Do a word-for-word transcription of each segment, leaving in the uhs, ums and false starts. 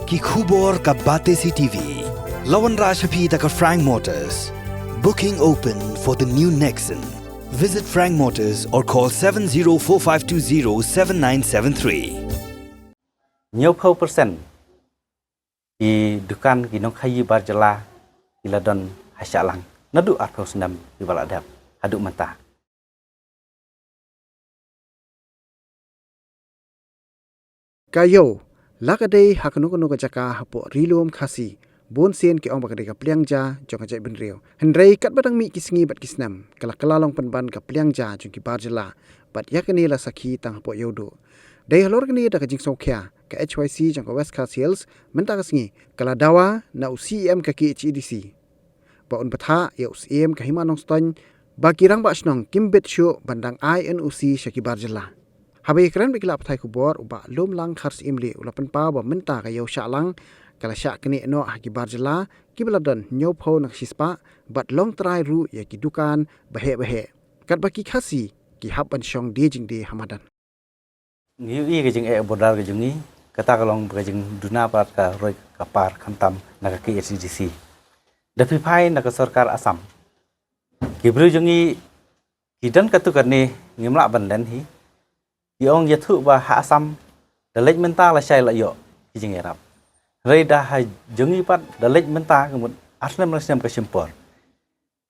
Ki khubor ka Batesi T V. La wanrah sha phi da ka Frank Motors. Booking open for the new Nexon. Visit Frank Motors or call seven zero four five two zero seven nine seven three. Hynñiewphew percent ki dukan ki nongkhaïi bar jylla ki la don ha Shillong naduh arphew snem kiba la dep haduh mynta. Ka ïew la ka dei ha kano kano ka jaka hapoh Ri Lum Khasi. Bun sien ki ong ba ka dei ka pliang ja jong ka jaitbynriew. Hynrei katba dang mih ki sngi bad ki snem, ka la kylla long pynban ka pliang ja jong ki bar jylla. Bad ïa kane la sakhi tang hapoh Ïewduh. Dei halor kane da ka jingsngewkhia ka H Y C jong ka West Khasi Hills mynta ka sngi ka la dawa na u C E M ka K H A D C ba un bthah ïa u Syiem ka Hima Nongstoiñ ba ki rangbah shnong kim bit shuh ban dang ai N O C sha ki bar jylla. Haba ïakren bad ki lad pathai khubor, u Bah Lumlang Kharsyiemlieh u la pynpaw ba mynta ka ïew Shillong ka la shah knieh noh ha ki bar jylla kiba la don hynñiewphew na ka shispah bad long trai ruh ïa ki dukan baheh baheh. Katba ki Khasi ki hap ban shong die jingdie ha madan. Ngi ïohi ka jingeh border ka jong ngi, kata ka long ka jingduna pat ka roi ka par khamtam na ka K H A D C. Da phi phai na ka sorkar Assam, ki briew jong ngi ki don katto katne, ngim lah ban len hi. Ki ong ïathuh ba ha Assam da leit mynta lashai la ïoh ki jingïarap. Hynrei da ha jong ngi pat da leit mynta ka mut ar snem lai snem ka shim por.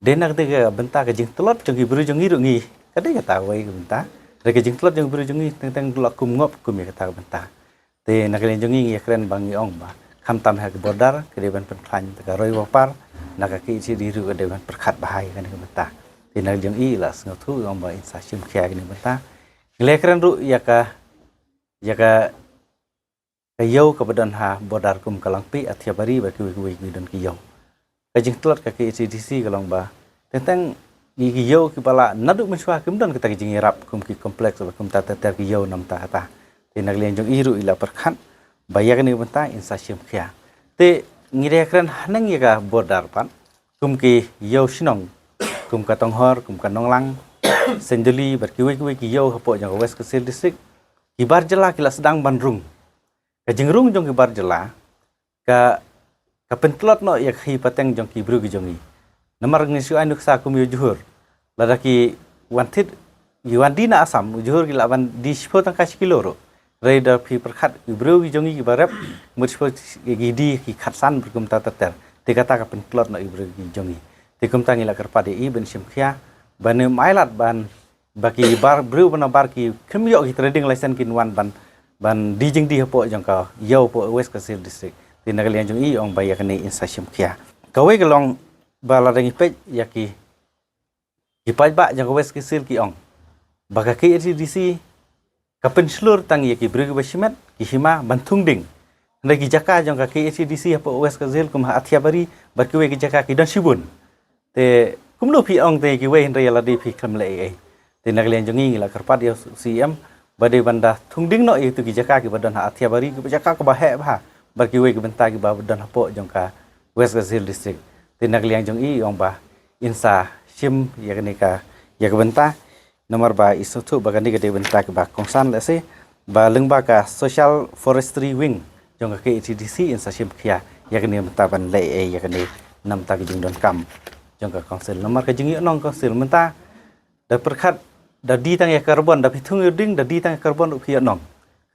Dei na kata ka bynta ka jingtlot jong ki briew jong ngi ruh ngi, ka dei kata kawei ka bynta. Hynrei ka jingtlot jong ki briew jong ngi teng teng la kum ngop kum ïa kata ka bynta. Te na ka liang jong ngi ngi ïakren ba ngi ong ba khamtam ha ka border ka dei ban pynkhlaiñ, te ka roi ka par na ka K H A D C ruh ka dei ban pyrkhat bha ïa kane ka bynta. Te na ka jong i la sngewthuh ong ba in sa shim khia ïa kane ka bynta. Ngi la ïakren ruh ïa ka, ïa ka, ka ïew kaba don ha border kum ka Langpih, Athiabari bad kiwei kiwei ki don ki ïew. Ka jingtlot ka K H A D C ka long ba teng teng ki, ki ïew kiba la naduh mynshuwa kim don kata ka jingïarap kum ki complex bad kumta ter ter ki ïew namar kata. Te na ka liang jong i ruh i la pyrkhat ba ïa kane ka bynta in sa shim khia. Te ngi dei kren haneng ïa ka border pat, kum ki ïew shnong, kum ka Tonghor, kum ka Nonglang, Senduli bad kiwei kiwei ki ïew hapoh jong ka West Khasi Hills District, ki bar jylla ki la sdang ban rung. Ka jingrung jong ki bar jylla ka, ka pyntlot noh ïa ka khih pateng jong ki briew ki jong ngi. Namar ngin shu ai nuksa kum ïa u Johor, lada ki wan thied, ki wan die na Assam, u Johor ki lah ban die shiphew tyngka shi kilo ruh. Hynrei da phi pyrkhat ki briew ki jong ngi kiba rep, mut shiphew ki die ki khatsan bad kumta ter ter. Te kata ka pyntlot noh ki briew ki jong ngi. Te kumta ngi la kyrpad ïa i ban shim khia ban ym ailad ban ba ki bar briew ba na bar ki khlem ïoh ki trading license kin wan ban, ban die jingdie hapoh jong ka ïew hapoh West Khasi Hills District. Te na ka liang jong i ong ba ïa kane in sa shim khia. Kawei ka long ba lada ngi peit ïa ki, ki paidbah jong ka West Khasi Hills ki ong ba ka K H A D C ka pynshlur tang ïa ki briew kiba shimet, ki hima ban thung ding. Hynrei ki jaka jong ka K H A D C hapoh West Khasi Hills kum ha Athiabari bad kiwei ki jaka ki don shibun. Te kumno phi ong te kiwei hynrei ïa lade phi khlem leh ei ei. Te na ka liang jong ngi ngi la kyrpad ïa u C E M ba dei ban da thung ding noh ïa kito ki jaka kiba don ha Athiabari, kiba jaka kaba heh bha, bad kiwei ki bynta kiba don hapoh jong ka West Khasi Hills District. Te na ka liang jong i ong ba in sa shim ïa kane ka, ïa ka bynta. Namar ba i sngewthuh ba kane ka dei bynta kiba kongsan lehse ba lyngba ka Social Forestry Wing jong ka K H A D C in sa shim khia ïa kane mynta ban leh ei ïa kane namar ka jingdonkam jong ka council. Namar ka jingïohnong council mynta da pyrkhat da die tang ïa carbon, da phi thung ïa u ding da die tang ïa carbon ruh phi ïohnong.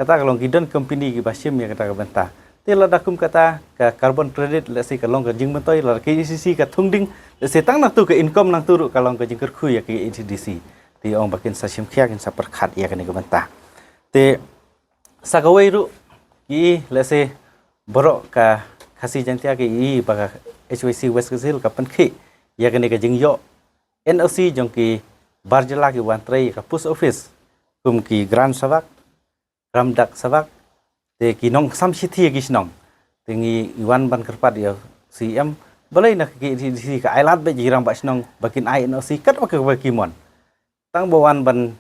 Kata ka long ki don company kiba shim ïa kata ka bynta. Te lada kum kata ka carbon credit lehse ka long ka jingmyntoi, lada ka K H A D C ka thung ding, lehse tang nangtu ka income nangtu ruh ka long ka jingkyrkhu ïa ka K H A D C. Te ong ba kin sa shim khia, kin sa pyrkhat ïa kane ka bynta. Te sa kawei ruh ki, lehse baroh ka Khasi Jaintia ki i ba ka H Y C West Khasi Hills ka pynkhih ïa kane ka jingïoh N O C jong ki bar jylla ki wan trei ïa ka post office kum ki gram sevak, gram dak sevak, te ki nongsam shithi ïa ki shnong. Te ngi wan ban kyrpad ïa u C E M, balei na ka K H A D C ka ailad beit ïa ki rangbah shnong ba kin ai N O C katba ka, ba ki mon. Tang ba wan ban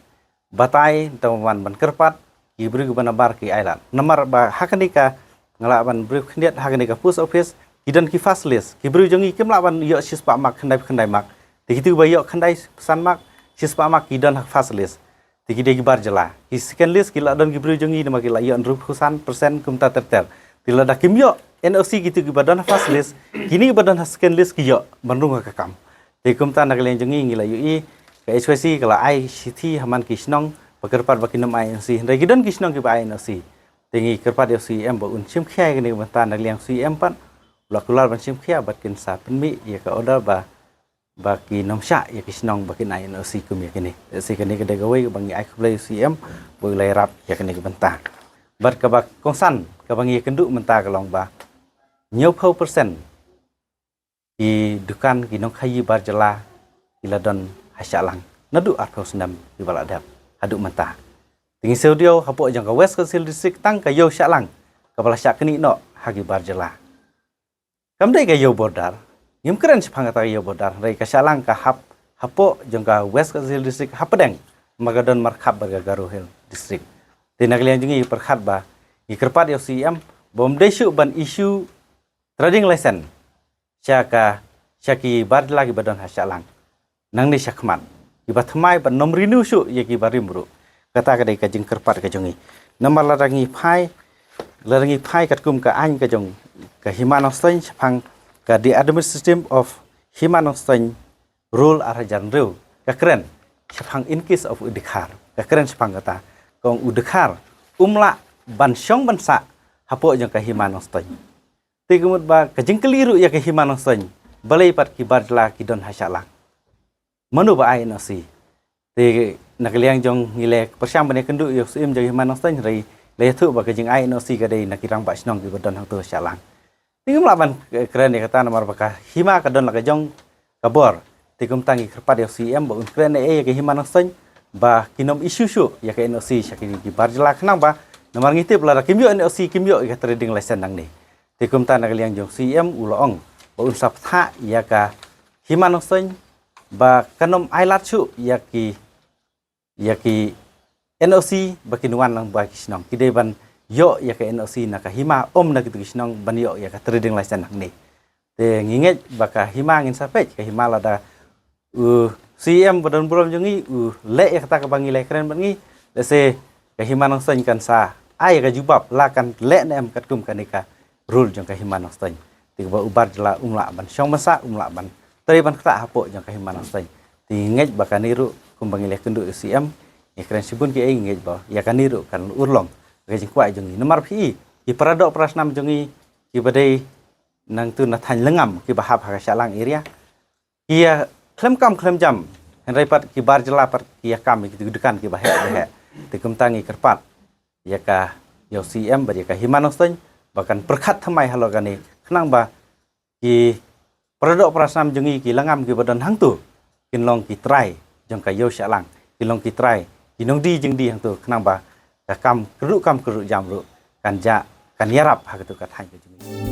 batai, tang ba wan ban kyrpad, ki briew kiba nabar ki ailad. Namar ba ha kane ka, nga lah ban briew khyndiat, ha kane ka post office ki don ki fast list. Ki briew jong ngi kim lah ban ïoh shispah mark, khyndai khyndai mark. Te kito kiba ïoh khyndai san mark, shispah mark ki don ha fast list. Te ki dei ki bar jylla. Ki second list ki la don ki briew jong ngi namar ki la ïoh hynriewphew san percent kumta ter ter. Te lada kim ïoh N O C kitu kiba don ha first list, kini kiba don ha second list ki ïoh ban rung ha ka kam. Te kumta na ka liang jong ngi ngi la ïohi ka H Y C ka la ai shithi ha man ki shnong ba kyrpad ba kin ym ai N O C, hynrei ki don ki shnong kiba ai N O C. Te ngi kyrpad ïa u C E M ba un shim khia ïa kane ka bynta, na ka liang C E M pat u la kular ban shim khia bad kin sa pynmih ïa ka order ba ba kin ym shah ïa ki shnong ba kin ai N O C kum ïa kine. Te kane ka dei kawei kaba ngi ai khublei ïa u C E M ba u la ïarap ïa kane ka bynta. Bad kaba kongsan kaba ngi ïakynduh mynta ka long ba hynñiewphew percent ki dukan ki nongkhaïi bar jylla ki la don ha Shillong naduh arphew snem kiba la dep haduh mynta. Te ngi sngewdiaw hapoh jong ka West Khasi Hills District tang ka ïew Shillong kaba la shah knieh noh ha ki bar jylla. Kam dei ka ïew border, ngim kren shaphang kata ka ïew border, hynrei ka Shillong ka hap hapoh jong ka West Khasi Hills District hapdeng ma ka don markhap bad ka Garo Hills District. Te na ka liang jong ngi pyrkhat ba ngi kyrpad ïa u C E M ba um dei shuh ban issue trading license sha ka, sha ki bar jylla kiba don ha Shillong nangne shakhmat, kiba thymmai ban ym renew shuh ïa kiba rim ruh. Kata ka dei ka jingkyrpad ka jong ngi. Namar lada ngi phai, lada ngi phai katkum ka aiñ ka jong ka Hima Nongstoiñ shaphang ka The Administration of Hima Nongstoiñ Rule ar hajar hynriew, ka kren shaphang in case of u dkhar, ka kren shaphang kata, ka ong u dkhar um lah ban shong ban sah hapoh jong ka Hima Nongstoiñ. Te ka mut ba ka jingkylli ruh ïa ka Hima Nongstoiñ, balei pat ki bar jylla ki don ha Shillong, mano ba ai N O C? Te na ka liang jong ngi la pyrshang ban ïakynduh ïa u Syiem jong Hima Nongstoiñ, hynrei la ïathuh ba ka jingai N O C ka dei na ki rangbah shnong kiba don hangto ha Shillong. Te ngim lah ban kren ïa kata namar ba ka hima ka don la ka jong ka bor. Te kumta ngi kyrpad ïa u Syiem ba un kren ei ei ïa ka Hima Nongstoiñ ba kin ym issue shuh ïa ka N O C sha kine ki bar jylla khnang ba namar ngi tip lada kim ïoh N O C kim ïoh ïa ka trading license nangne. Te kumta na ka liang jong u Syiem u la ong ba un sa pynthah ïa ka Hima Nongstoiñ ba kan ym ai lad shuh ïa ki, ïa ki N O C ba kin wan lang ba ki shnong, ki dei ban ïoh ïa ka N O C na ka hima, ym na kitu ki shnong ban ïoh ïa ka trading license hangne. Te ngi ngeit ba ka hima, ngin sa peit ka hima lada u Syiem ba don burom jong ngi u leh ïa kata kaba ngi la kren bad ngi, lehse ka Hima Nongstoiñ kan sa ai ïa ka jubab la kan leh ne em katkum kane ka rule jong ka Hima Nongstoiñ. Te kaba u bar jylla um lah ban shong ban sah, um lah ban trei ban ktah hapoh jong ka Hima Nongstoiñ. Te ngi ngeit ba kane ruh kumba ngi la ïakynduh ïa u Syiem, ngi kren shibun ki ei, ngi ngeit ba ïa kane ruh kan urlong ka jingkwah jong ngi. Namar phi i ki para doh para snam jong ngi kiba dei nangtu na thaiñ Lyngngam kiba hap ha ka Shillong area, ki ïa khlem kam khlem jam, hynrei pat ki bar jylla pat ki ïa kam ïa ki dukan kiba heh ba heh. Te kumta ngi kyrpad ïa ka, ïa u Syiem bad ïa ka Hima Nongstoiñ ba kan pyrkhat thymmai halor kane khnang ba ki para doh para snam jong ngi ki Lyngngam kiba don hangtu kin long ki trai jong ka ïew Shillong, kin long ki trai, ki nongdie jingdie hangtu khnang ba ka kam kyrduh kam kyrduh jam ruh kan jah, kan ïarap ha katu ka thaiñ ka jong ngi.